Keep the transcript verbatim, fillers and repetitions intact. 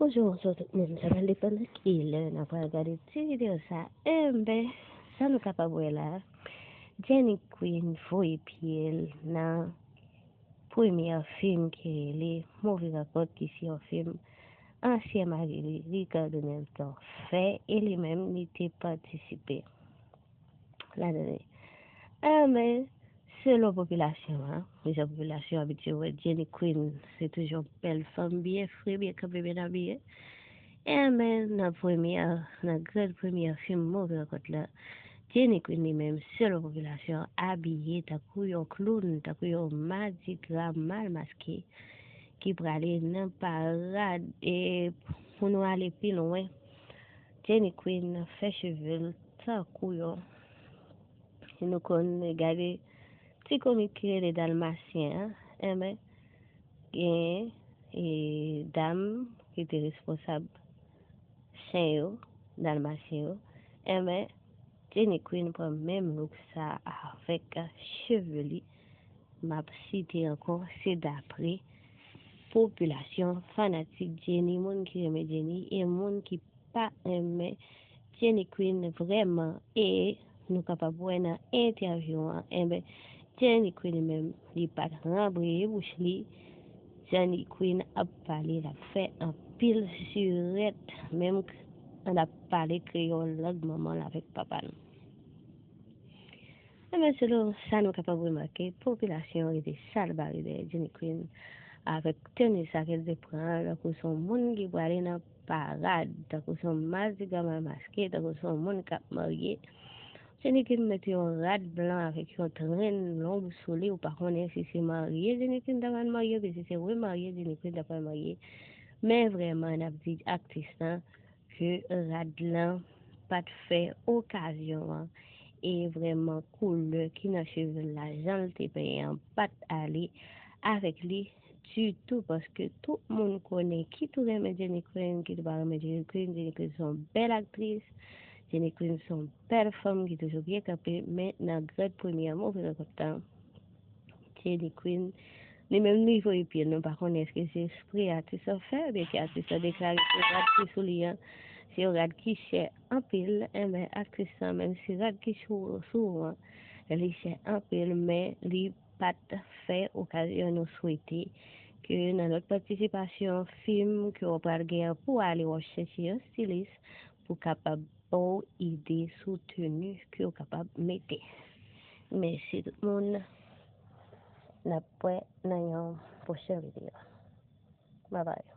Bonjou, bonjou tout moun. Sa pral depann nan ki lè n ap pral gade ti videyo sa. Enben, sa nou kapab wè la, Jenny Queen voye pye l nan premyè fim ki rele Move Rankont, ki se yon fim ansyen mari li, Ricardo Nelton, fè, e li menm li te patisipe ladan li. Enben, selon popilasyon an, jan popilasyon abitye wè Jenny Queen, se toujou yon bèl fanm byen fre, byen kanpe, byen abiye. Enben, nan premyè, nan gran premyè fim Move Rankont la, Jenny Queen li menm, selon popilasyon an, abiye tankou yon kloun, tankou yon madigra mal maske ki prale nan parad. E pou nou ale pi lwen, Jenny Queen fè cheve l tankou yon, nou konn gade ti komik ki rele Dalmasyen an, enben, gen e, dam ki te responsab chen yo, Dalmasyen yo, enben, Jenny Queen pran menm look sa avèk cheve li. M ap site ankò, se dapre popilasyon, fanatik Jenny, moun ki renmen Jenny e moun ki pa renmen Jenny Queen vrèman. E nou kapab wè nan entèvyou an, enben, Jenny Queen li menm, li pa t ranbre bouch li. Jenny Queen ap pale, l ap fè anpil sirèt, menm k-, l ap pale kreyòl, lang manman l avèk papa l. Enben, selon sa nou kapab remake, popilasyon an rete salbare dèyè Jenny Queen avèk teni sa ke l te pran an, tankou se yon moun ki prale nan parad, tankou se yon madigra mal maske, tankou se yon moun k ap marye. Jenny Queen mete yon rad blan avèk yon trenn long sou li, ou pa konnen si se marye Jenny Queen ta pral marye, oubyen si se remarye Jenny Queen ta pral marye. Men vrèman, n ap di aktris lan ke rad lan pa t fè okazyon an, e vrèman koulè ki nan cheve l la, jan l te penyen an, pa t ale avèk li ditou, paske tout moun konnen ki tou renmen Jenny Queen, ki tou pa renmen Jenny Queen. Jenny Queen se yon bèl aktris, Jenny Queen se yon bèl fanm ki toujou byen kanpe, men nan gran premyè Move Rankont lan, Jenny Queen, li menm li voye pye l, nou pa konnen èske se espre atis lan fè, oubyen ke atis lan deklare ke rad ki sou li an, se yon rad ki chè anpil. Enben, aktris lan, menm si rad ki sou, sou ou an, li chè anpil, men li pa t fè okazyon. Nou swete ke nan lòt patisipasyon fim ke w pral gen an, pou w ale w ap chèche yon stilis pou kapab ba w ide sou teni ke w kapab mete. Mèsi tout moun. N ap wè nan yon pwochen videyo. Babay.